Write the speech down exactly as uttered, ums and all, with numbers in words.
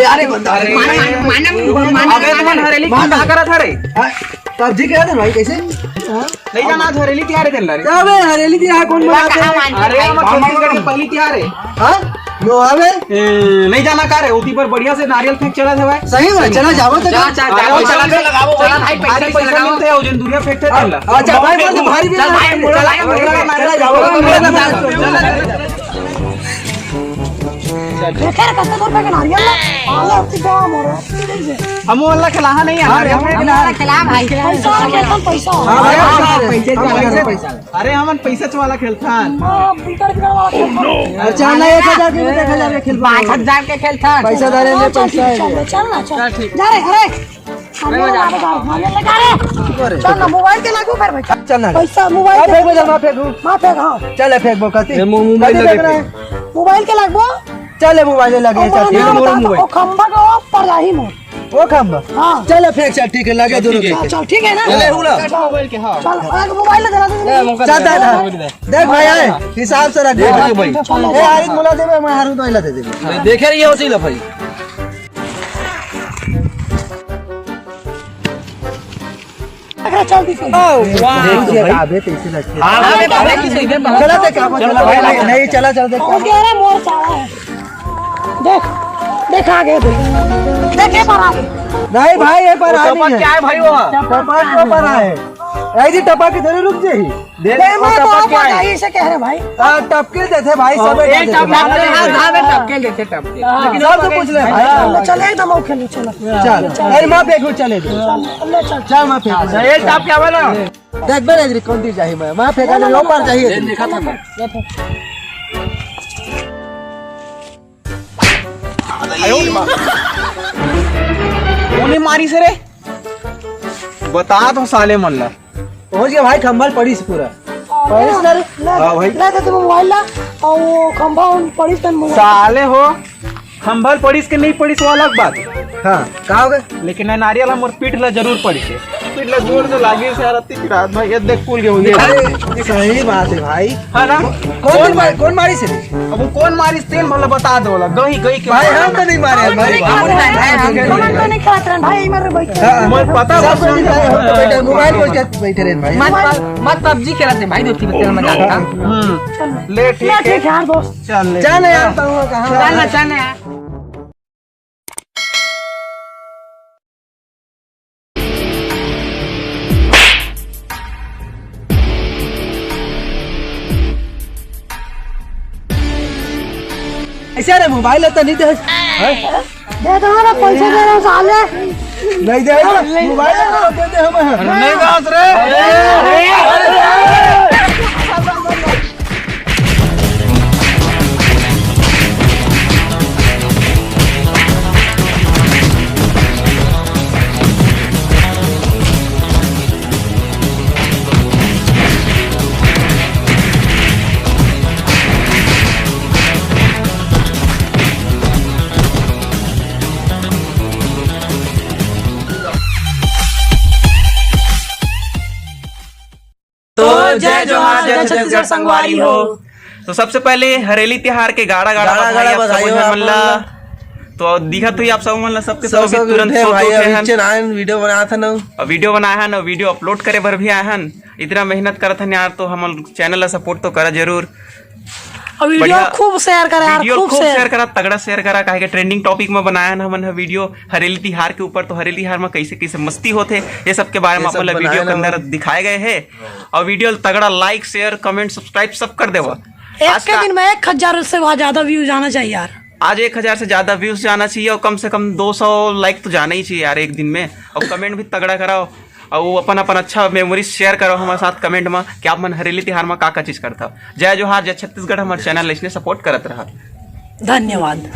अरे बंदा, अरे। माना, माना, माना, अबे, माना। तुमन हरेली का करत हरे? हाँ, पबजी खेलत हन भाई, कैसे? नहीं जाना, आज हरेली तिहार हे तेन ला रे। अबे, हरेली तिहार कोन मनाथे? अरे, हमर छत्तीसगढ़ के पहली तिहार हे। हाँ? नो, अबे। ए, नहीं जाना का रे? ओती पर बढ़िया से नारियल फेंक चलत हे भाई। सही में, चला जाओ तो। जा, जा, जा, अरे, चला, चला, चला, चला भाई, पैसा, अरे, पैसा पैसा लगाओ। मिलते हैं, ओजन दुरिया फेंकते हैं तेन ला। अच्छा, भाई, बोल तो भारी भी चल, भाई, चला, बोला, चला, बोला, चला, बोला, चला, चला, चला, चला। देखे रे, कत्ते दूर फेंके नारियल ला। आला, अब तो मोरो। हम वाला खिलाहा नहीं है। हाँ, हम वाला खिलाहा भाई। पैसा वाला खेलथन, पैसा वाला। हाँ, भाई, हाँ, पैसा, पैसा, पैसा, पैसा। अरे, हमन पैसा वाला खेलथन। हाँ, बिगड़, बिगड़ वाला खेलथन। अरे, चल ना, एक हजार के, एक हजार के खेल। पाँच हजार के खेलथन। पैसा दे रहे हैं, हाँ, चल, पैसा ठीक, है। चल, चल ना, चल। चल, ठीक। जा रे, अरे। अरे, अरे, अरे, अरे, अरे। चल ना, मोबाइल के लागू कर भाई। चल ना। पैसा मोबाइल के फेंक दे, मैं फेंकूं। मैं फेंक, हाँ। चल, फेंकबो, कति? ये मो-, मोबाइल कति लगे फेंकना है? मोबाइल के लागू। चल, ये मोबाइल लगे, और चल, बड़ा ये नाम मोर बता, मोबाइल। ओ खंबा का ऊपर जाही मोर। ओ खंबा? हाँ। चल, फेंक, चल, ठीक है, लगे दोनों ठीक है। फेंक। चल, ठीक है ना? चले, हुला। चल, मोबाइल के, हाँ। चल, एक मोबाइल दे दे। ए, मौका चल, दे दे, दे। दे, दे। देख भाई, आए, हिसाब से रख दे। देख भाई। चल, ए, चल। हारित मोला देबे, मैं हारू तो इला दे देबे। देखे रहिए, उसी ला भाई। अरे चल दी। ओ, वाह। देखिए, अबे, कैसे लगे? हाँ, अबे, बाबा की सही में, बाबा। चला, देख, चला, चला, भाई, नहीं, चला, चल, देख। पहुंच गया रे, मोर साला है। देख, देख, आ गए, देख। देख, ये पर आ गए। नहीं भाई, ये पर वो आ टपक नहीं है। क्या है भाई वो? टपक वो पर आए। ऐ जी, टपक के थोड़ी रुक जाई। देख, नहीं, वो मैं तो टपक के ऊपर आए। जाई से कह रहे भाई। हाँ, टपके देथे भाई, और सब एक देथे टपक भाई। हाँ, हाँ, मैं टपके देथे, टपके। हाँ। लेकिन सब तो पूछ ले भाई। हाँ, चल, एकदम OK, ले, चलो। चल, अरे, मैं फेंकू, चले दे। चल, ले, चल। चल, मैं फेंकू। अच्छा, एक टपके आवे ना। देख बे, रे, कौन दी जाही मैं? मैं फेंका ले, ऊपर जाही। ये देखा था मैं। कोने मारी से रे? बता तो साले मन ला। पहुंच गया भाई, खंभल पड़ीस पूरा। पड़ीस ना रे? ले, हाँ भाई। ले दे तू मोबाइल ला, और वो खंभा उन पड़ीस तन मोबाइल। साले हो, खंभल पड़ीस के नहीं पड़ीस, वो अलग बात। हाँ, का हो गए? लेकिन ये नारियल हमर पीठ ला जरूर पड़ीस हे। पीठ ला जोर से लागे से यार, अति पिरात भाई, ये देख, फूल गए होंगे। अरे, सही बात है भाई। है ना? कौन, कौन मार-, कौन मारी से रे? अब वो कौन मारी से, तेन भला बता दो ला। गई, गई के भाई, मारी। हम तो नहीं मारे हैं भाई। हम तो नहीं खाते हैं भाई, मर बैठे। हाँ, मैं पता सब बस कोई नहीं खाए, हम तो बैठे, मोबाइल को क्या बैठे रहे भाई। मत, मत पबजी खेलते भाई, दोस्ती बच्चे में मजाक था। हम्म। ले, ठीक ले, है। ठीक है यार, दोस्त। चल ले। चल यार, तो कहाँ चल ना, चल ना यार। ऐसे रे, मोबाइल तो नहीं दे। हैं? दे दो ना, पैसे दे रहे हो साले। नहीं दे, मोबाइल तो दे दे हमें। नहीं दे रे। तो जय जोहार, जय छत्तीसगढ़ संगवारी हो। तो सबसे पहले हरेली तिहार के गाड़ा गाड़ा गाड़ा बधाई गाड़ा आप सब बधाई हो मन आप ला। मन ला। तो दिखत हुई आप सब मन ला, सबके सब सब सब अभी तुरंत उठे सो भाई, के अभी हन। चेन आयन वीडियो बनाया था ना। अब वीडियो बनाया है ना, वीडियो अपलोड करे बर भी आया हन। इतना मेहनत करत हन यार, तो हमर चैनल ला सपोर्ट तो करा जरूर। और वीडियो बढ़िया। खूब शेयर करा यार, वीडियो खूब खूब शेयर। शेयर करा, तगड़ा शेयर करा, काहे के ट्रेंडिंग टॉपिक में बनाया हन हमन ह वीडियो हरेली तिहार के ऊपर। तो हरेली तिहार में कैसे कैसे मस्ती होथे, ये सब के बारे में ये सब अपन ला बनाया वीडियो के ना अंदर हमन। दिखाए गए है। और वीडियो तगड़ा लाइक, शेयर, कमेंट, सब्सक्राइब सब कर देवा। एक आज के का दिन में एक हजार से ज्यादा व्यूज आना चाहिए यार। आज एक हजार से ज्यादा व्यूज जाना चाहिए और कम से कम दो सौ लाइक तो जाना ही चाहिए यार एक दिन में। और कमेंट भी तगड़ा कराओ और वो अपन अपन अच्छा मेमोरीज शेयर करो हमारे साथ कमेंट में कि आप मन हरेली तिहार में का का चीज करता। जय जोहार, जय छत्तीसगढ़, हमारे चैनल इसने सपोर्ट करत रहा। धन्यवाद।